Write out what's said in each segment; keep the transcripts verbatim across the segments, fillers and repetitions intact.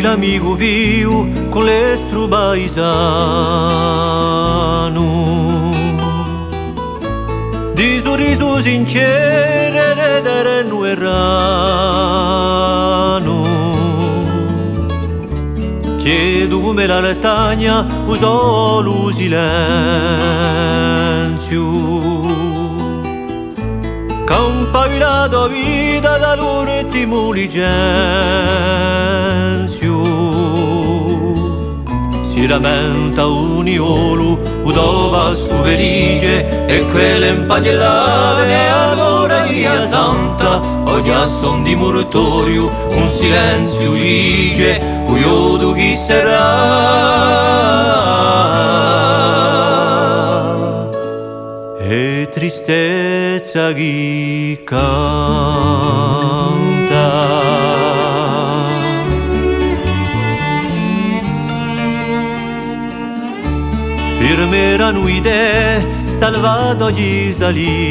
l'amicu vivu cù l'estru paisanu, di surrisu sinceru è di terenu eranu, chiedu cum'è la lettania u solu silenziu. Campa vilata vita da l'ultimu licenziu. Si ramenta u niolu, u to passu felice, è quelle impaghjellate, è allora Ghjia Santa, o ghjasson di murtoriu, un silenziu ci dice, u ghjocu chì serà. È tristezza chì canta. Firmeranu idee, stalvati di saliti.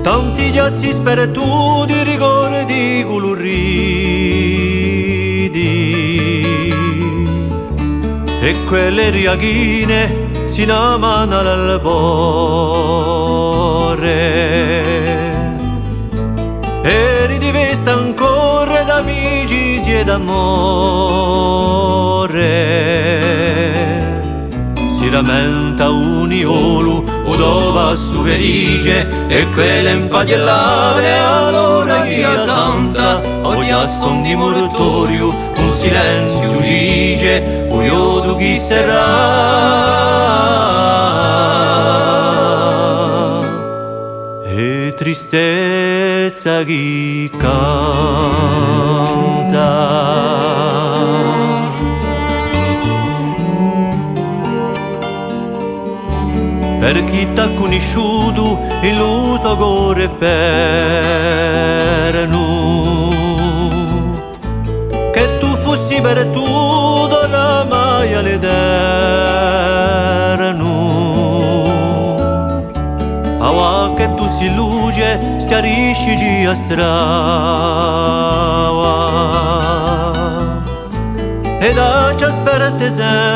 Tanti ghjassi spartuti, ricordi culuriti. È quelle riaghine si namanu à l'albore. È rivesta ancora d'amicizia è d'amore. Si ramenta u niolu, u to passu felice, è quelle impaghjellate, è allora Ghjia Santa, o ghjasson di murtoriu, un silenziu ci dice, u ghjocu chì serà. È tristezza chì canta. Per chì t'hà cunnisciutu in lu so core eternu, chì tù fussi partutu oramai à l'eternu. Avà chì tù sì luce, schjarisci ci a strada è dacci à sparte sempre.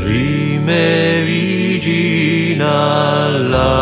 Rime vicine à l'aghja.